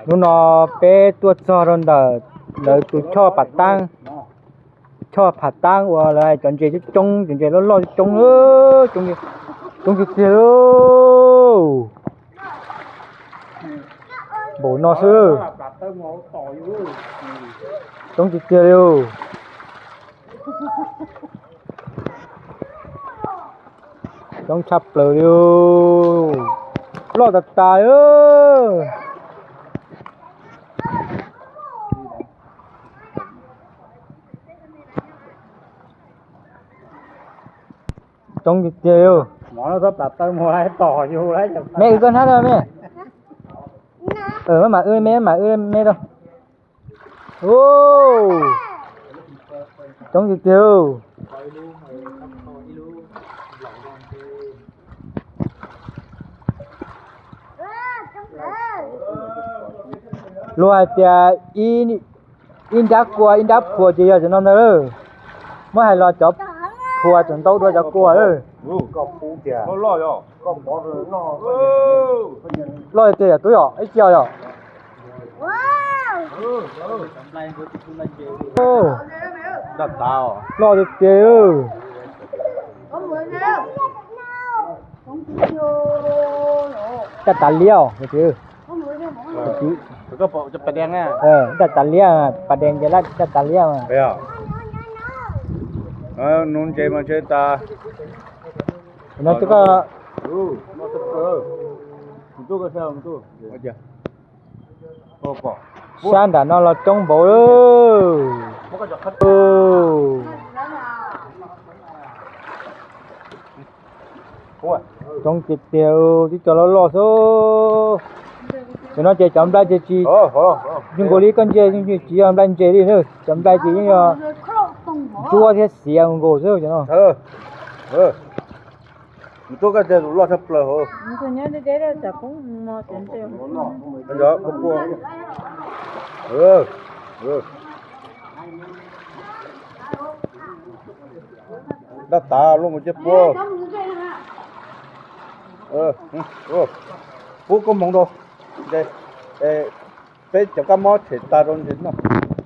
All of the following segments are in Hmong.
Hnub no peb tuaj txog rau ntawm lawv tus choj pam taab, choj pam taab uas lawv hais cov ntses coob coob, cov ntses loj loj coob, coob tiag tiag li. Npaum no xwb, coob tiag tiag li. Coob tshaj plaws li, loj tas tas li. Coob tiag tiag li. Meb wb koj hnab rau me, maj mam wb me, maj mam wb me rau. Coob tiag tiag. Luag hais tias ib nrab kua ib nrab phua ces yog cov no ntag lawm. Muab hais los cov phua tseem ntau dua cov kua lawm. Loj tiag yom tub yom, ib co yom. Loj tiag tiag. Caj tav liab os. Caj tav liab, pas dees ces caj tav liab mas. Nuv ntses mas ntshe tas. No twb ko, sab nram no los coob npaum. Coob tiag tiag, tib co loj loj xwb. Cov no ces cov nplai ces tsis zoo nkaus li koj ntsia, tsis yog nplai ntses li na, cov nplai ces yeej yog ntsuab thiab xiav nkaus xwb cov no. Tus tuaj koj tiag tus loj tshaj plaws hauv. Dab tav luaj mus coj puab. Pub koob hmoov rau. Peb cov kab mob tshem tas rau ntses no.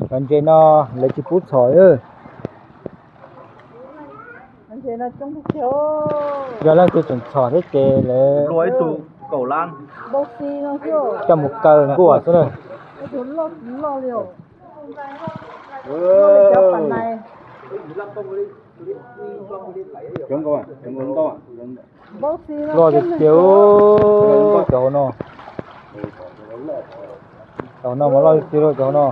Cov ntses no lawv tsis pub txhom. Yog leej twg tseem txhom thiab ces lawv coj mus kaw nkuaj xwb na. Loj tiag tiag, cov hauv no. Cov hauv no mas loj tiag tiag, cov hauv no.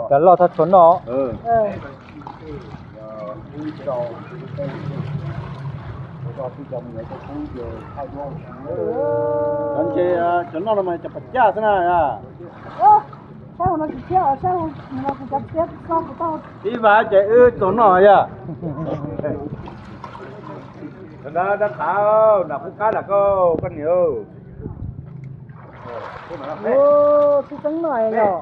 Cov loj thaj tsho noj. Cov ntses cov noj no mas cov pas caj xwb na. Ib vas ces wb txog noj yog. Cov no dab thav nram qub qab nram koj koj niam. Tsis txeeb noj yog.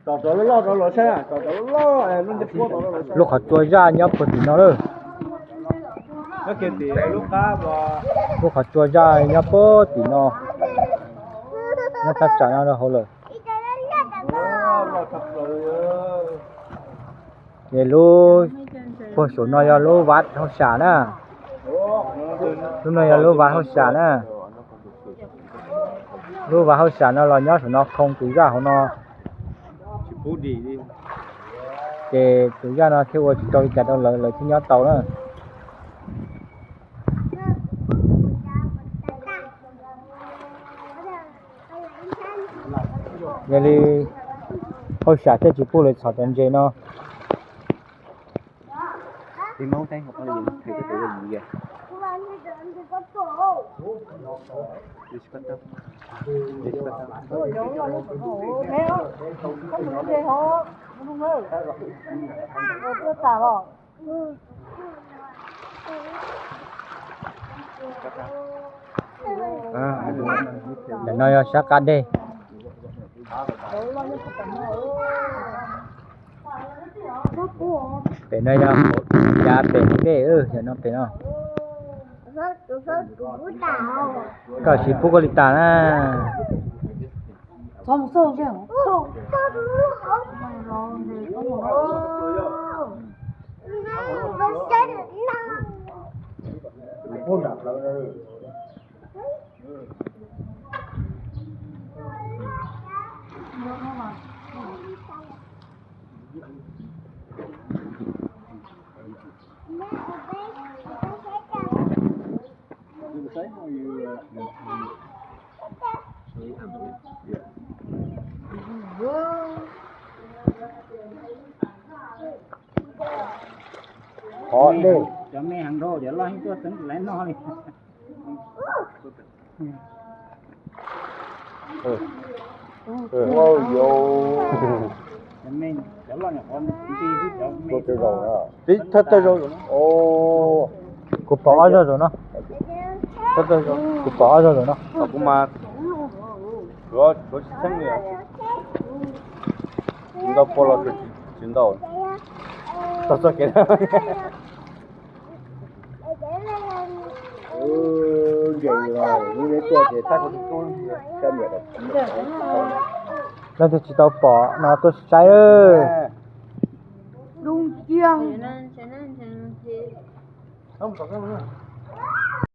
Tom rov loj loj rov los saib, tom rov loj loj, lub qhov tsua zaj nyob puag tim no lawm. Lub qhov tsua zaj nyob puag tim no, nyob thaj tsam no rau hauv lawm. Ces lub puag saum no yog lub vaj hauj sam na. Lub no yog lub vaj hauj sam na. Lub vaj hauj sam no los nyob saum no khoo tus zaj hauv no. Ces tus zaj no thiaj ua tsis tau li cas rau lawv, lawv thiaj nyob tau na. Yog li hauj sam thiaj tsis pub lawv txhom cov ntses no. Ntawm no yog sab qab dej. Pem no yog yav pem dej, yog no pem no. Koj siv pub koj li tas na. Cov me heev rau cov loj yeej tuaj txeeb lawv noj li. Thawj thawj zaug. Kuv pom ob zaug zaum no. Kuv pom ob zaug zaum no. Kuv mas tshuav tsis txheeb li. Ntau pua los tsis ntau. Tau txoj kev. Leej twg tsis tau pom no tuaj saib.